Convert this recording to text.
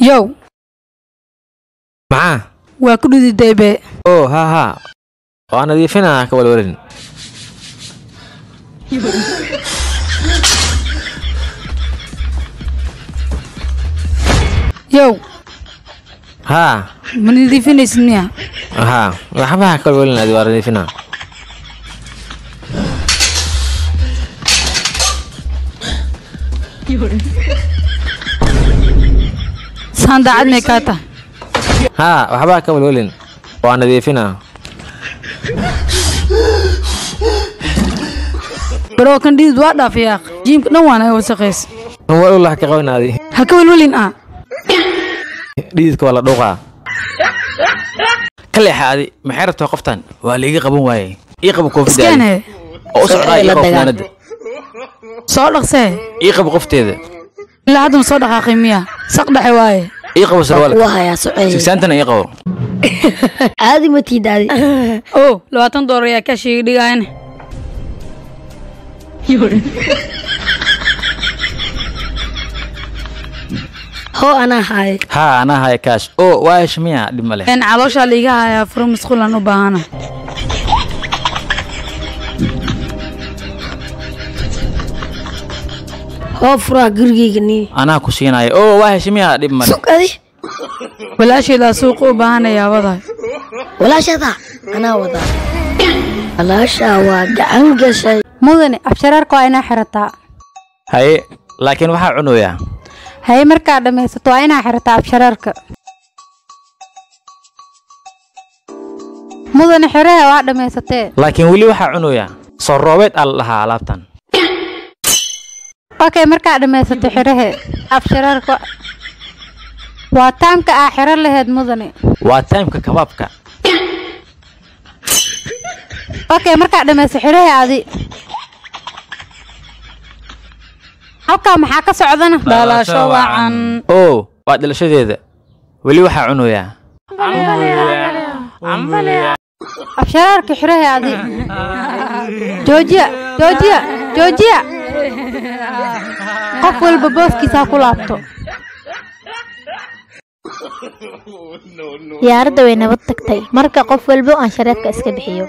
Yow. Maxaa? Waa ku dhididay be. Oo haa haa, waa nadiifinaa, ka walwalin. Yow. Haa. Ma nadiifinaysid miya? Haa, waxba ha ka walwalin adi, waa nadiifinaa. Saan daacad may kaa tahay? Haa, waxba ha ka walwalin, waa nadiifinaa. Baroo kan dhidid waa dhaafay yaaq, jiimka dhan waa naga wasaqays. Walwal ha ka qabin adi. Ha ka walwalin ah. Dhididka waa la dhuuqaa. Ka leexa adi, maxay rabtaa qoftan? Waa liiga qaban waaye. Ii qabo koofida. Iskeen oo u socdaa, ii la qabo dagaal. Funaanada soo dhaqsee. Ii qabo qofteeda. Ilaa hadda ma soo dhaqaaqay miya? Saq dhexe waaye. Ii qabo waa sarwaalka. kuwa hayaa socey. Sigsaantana ii qabo. Caadi ma tiid adi. Oo $20 ayaa kaa sheegi dhigaayane. Hoo, anaa haaya. Haa, anaa haya kaash. Oo waa hesha miya? Dhib ma leh. Een calooshaa liiga hayaa, furo masquulaan u baahana. Hoo, furaa gurigeyga nii. Anaa ku siinaya. Oo waa hesha miya? Dhib ma leh. Sug adi. Walaashaydaa suuqa u baahanayaa wadaay. Walaashada anaa wadaa, walaashaa waa gacan gashay. Mudane, afshareerka waa inaa xirataa. Haye, laakiin waxaa cunayaa. Haye, markaa dhammaysato waa inaa xirataa afshareerka. Mudane, xiraha waa dhammaysatee. Laakiin weli waxaa cunayaa. Soo roobeed aa la dhahaa alaabtan. Okay, markaa dhammaysato xirahe afshareerka. Waa taamka aa xiro laheyd, mudane. Waa taymka kabaabka. Okay, markaa dhammayso xirahe adi. Halkaa maxaa ka socdana? Dhalasho wacan. Oo waa dhalashadeeda. Weli waxaa cunayaa. Afshareerka xirahe adi. Joojiya, joojiya, joojiya! Qof walba booskiisa ha ku laabto. Diyaaradda way nabad tagtay. Marka qof walbo aan shareebka iska bixiyo.